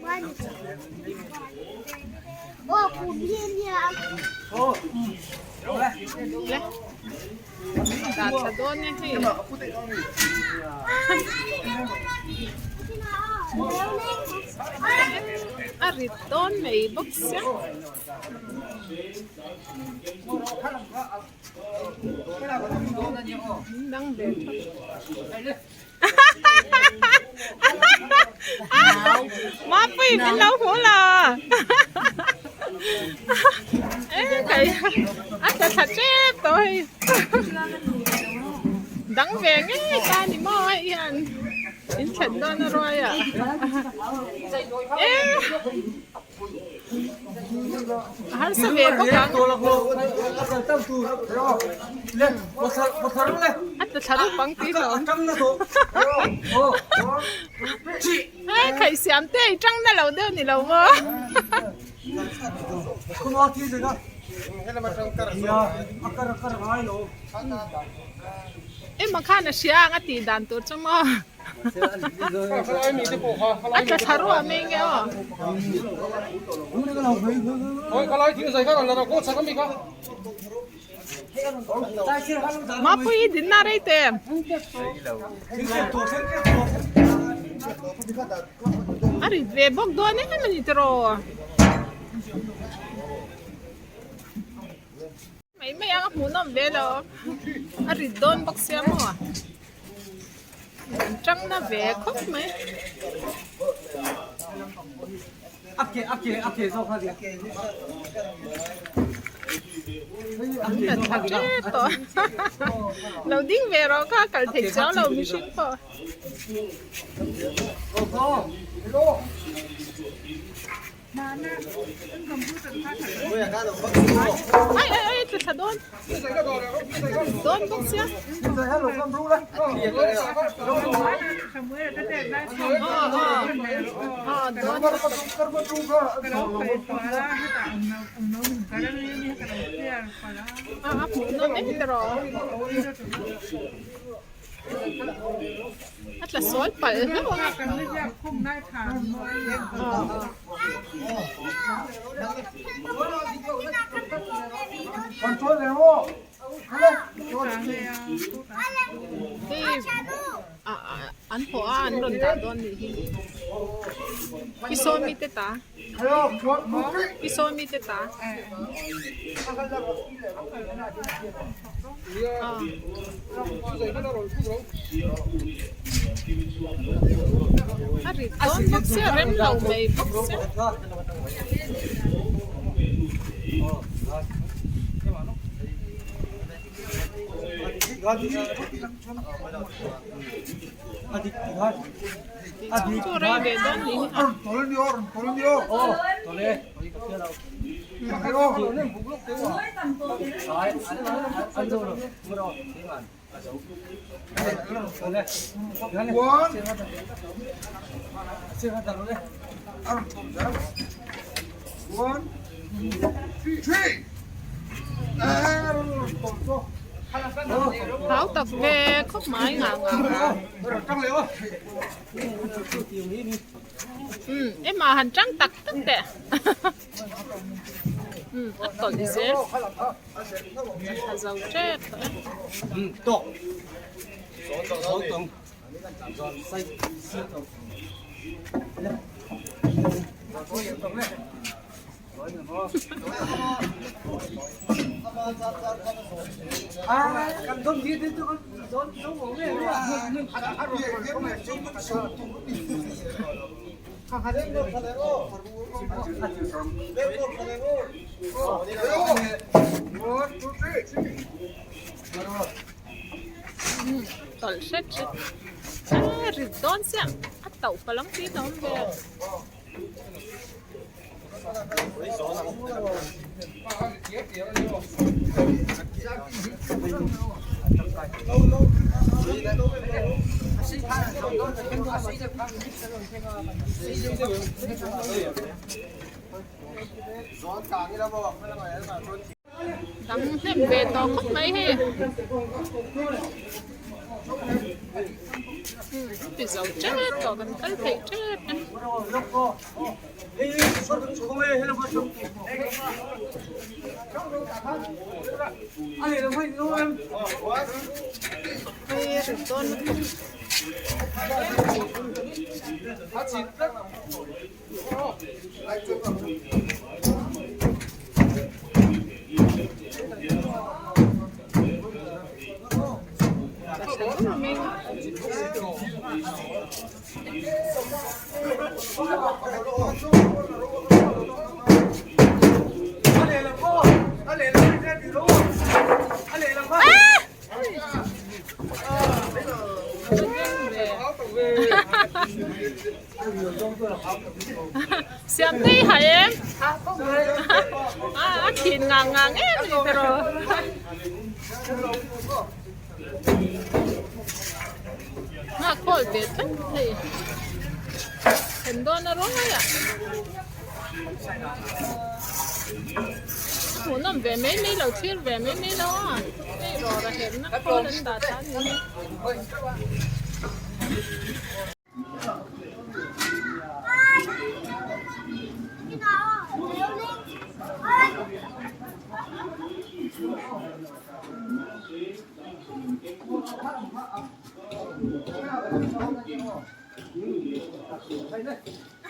Le dah tha dawn e hei. A rit dawn mai bawk sia. Dang ve thap. Mapui min lo hmu lo e kai a tla thla tep tawh hei dang ve ngei ta ni maw hei hian in thlen dawn a ruai ah e. A harsa ve bawk ang. A tla thla rup ang tih hlawm. Hei khaih siam te i tang na lo deuh ni lo maw. Emaw khan a hria ang a tih dan tur chu maw. A tla thla ruah mai nge aw. Mapui i dinna rei te. A rit ve bawk dawn em a ni tiraw. Mai mai ang a hmuhnawm ve lo. A rit dawn bawk sia maw. An tang na ve khawp mai. An la thla tep tawh. Lo ding ve rawh kha kal thei chiang lo mihring pawh. Ai ai ai tla thla dawn dawn bawk sia a hmuh nawm em erawh A tla sawl palh hlauh ang a. Hei an haw a an rawn dah dawn nih hi. Pi Sawmi te ta. Pi Sawmi te ta. A rit dawn bawk sia rem lo mai bawk sia. Tih chu rei ve dawn ni hi a. Thau tak ve khawp mai ngah ngah ngah. Umm ema han tang tak tak teh. Umm a tawlh zel. A tha zo tep tawh e. Tawlh hret hret a rit dawn chiah a tauh palang tih a awm ve. Dang hnem ve tawh khawp mai hei. Ti zo tep tawh kan kal theih tep a. Hei a rit dawn lutuk. Siam tei hai em a thin ngang ngang em ni tiraw. Nghak khawl ve tlat hei then dawn a ruai ah hmuhnawm ve mai mai lo thlir ve mai mai lo a hei rawra herna khawl an dah ta a ni.